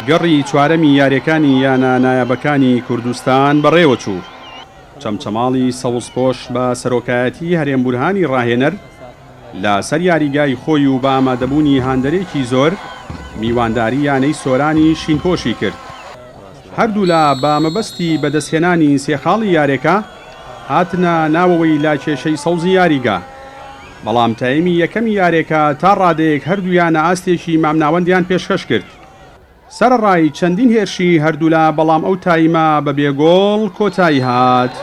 گەڕی چوارەمی یاریەکانی یانە نایابەکانی کوردستان بەڕێوەچوو. چەمچەماڵی سەوزپۆش بە سەرۆکایەتی هەرێم بورهانی ڕاهێنەر لە سەر یاریگای خۆی و بە ئامادەبوونی هاندەرێکی زۆر میوانداری یانەی سۆرانی شینپۆشی کرد. هەردوولا بە مەبەستی بەدەستهێنانی سێ خاڵی یارێکە هاتنە ناوەوەی لاکێشەی سەوزی یاریگا، بەڵام تایمی یەکەمی یارێکە تا ڕادەیەک هەردوو یانە ئاستێکی مامناوەندیان پێشکەش کرد. سەرەڕای چەندین هێرشی هەردوولا بەڵام ئەو تایمە بە بێ گۆڵ کۆتایی هات.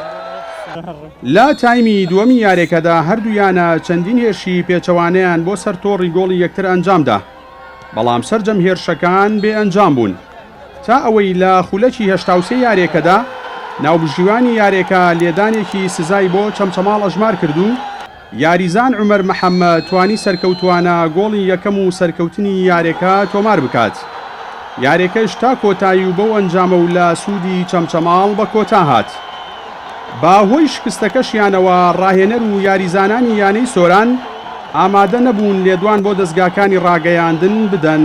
لە تایمی دووەمی یارێکەدا هەردوو یانە چەندین هێرشی پێچەوانەیان بۆ سەر تۆڕی گۆڵی یەکتر ئەنجامدا، بەڵام سەرجەم هێرشەکان بێ ئەنجام بوون. تا ئەوەی لە خولەکی 83 یارێکەدا ناوبژیوانی یارێکە لێدانێکی سزای بۆ چەمچەماڵ ئەژمار کرد و یاریزان عومەر محەمەد توانی سەرکەوتووانە گۆڵی یەکەم و سەرکەوتنی یارێکە تۆمار بکات. یارێکەش تا کۆتایی و بەو ئەنجامە و لە سوودی چەمچەماڵ بە کۆتا هات. بە هۆی شکستەکەشیانەوە ڕاهێنەر و یاریزانانی یانەی سۆران ئامادە نەبوون لێدوان بۆ دەزگاکانی ڕاگەیاندن بدەن.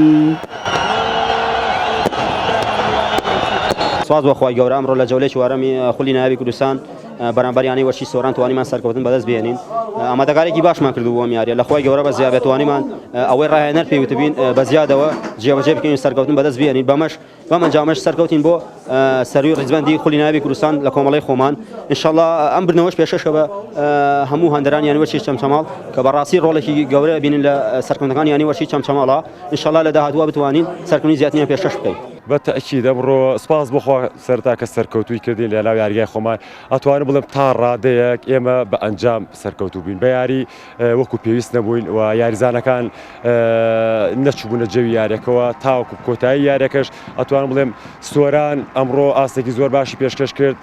سوپاس بۆ خوای گەورە ئەمڕۆ لە جەولەی چوارەمی خولی نایابی کوردستان بەرامبەر یانەی وەرشی سۆران توانیمان سەرکەوتن بەدەست بێنین ئامادەکارێکی باشمان کردو بۆم یاریە لە خوای گەورە بە زیابێت توانیمان ئەوەی ڕاهێنەر پێی وتبین بە زیادەوە جێبەجێ بکەین سەرکەوتن بەدەست بێنین بەمەش بەم ئەنجامەش سەرکەوتین بۆ سەروی ڕیزبەندی خولی نایابی کوردستان لە کۆمەڵی خۆمان ئینشەڵا ئەم بردنەوەش پێشکەشە بە هەموو هەندەران یانی وەرشی چەمچەماڵ کە بەڕاستی ڕۆڵێکی گەورە بینن لە سەرکەوتنەکان یانی وەرشی چەمچەماڵە ئینشەڵا لە داهاتووە بتوانین سەرکەوتنی زیاتریان پێشکەش بکەین. بە تەئکید ئەمڕۆ سوپاس بۆ خوا سەرەتا کە سەرکەوتووی کردین لە ناو یاریگای خۆمان ئەتوانم بڵێم تا ڕادەیەک ئێمە بە ئەنجام سەرکەوتوو بووین بە یاری وەکو پێویست نەبووین و یاریزانەکان نەچووبوونە جەوی یاریەکەوە تاوەکو کۆتایی یاریەکەش ئەتوانم بڵێم سۆران ئەمڕۆ ئاستێکی زۆر باشی پێشکەش کرد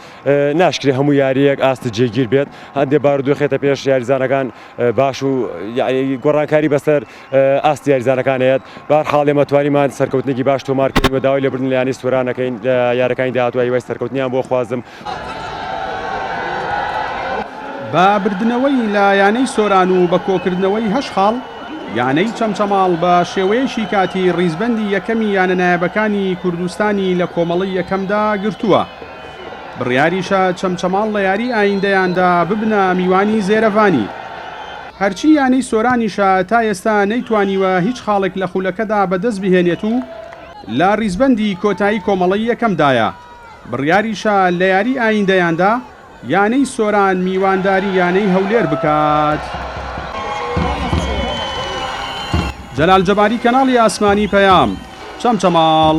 ناشکرێ هەموو یاریەک ئاست جێگیر بێت هەندێ بارودۆخێتە پێش یاریزانەکان باش و گۆڕانکاری بەسەر ئاستی یاریزانەکان هەیە بار حاڵ ئێمە توانیمان سەرکەوتنێکی باش تۆمارکەین و داوای لێبوردن لە یانەی سۆران ئەکەین لە یارەکانی داهاتوو هیوای سەرکەوتنیان بۆ خوازم. بە بردنەوەی لە یانەی سۆران و بە کۆکردنەوەی هەشت خاڵ، یانەی چەمچەماڵ بە شێوەیەکی کاتی ڕیزبەندی یەکەمی یانە نایابەکانی کوردستانی لە کۆمەڵەی یەکەمدا گرتووە. بڕیاریشە چەمچەماڵ لە یاری ئایندەیاندا ببنە میوانی زێرەڤانی. هەرچی یانەی سۆرانیشە تا ئێستا نەیتوانیوە هیچ خاڵێک لە خولەکەدا بەدەست بهێنێت و لە ریزبەندی کۆتایی کۆمەڵەی یەکەمدایە، بڕیاریشە لە یاری ئایندەیاندا یانەی سۆران میوانداری یانەی هەولێر بکات. جەلال جەباری کەناڵی ئاسمانی پەیام، چەمچەماڵ.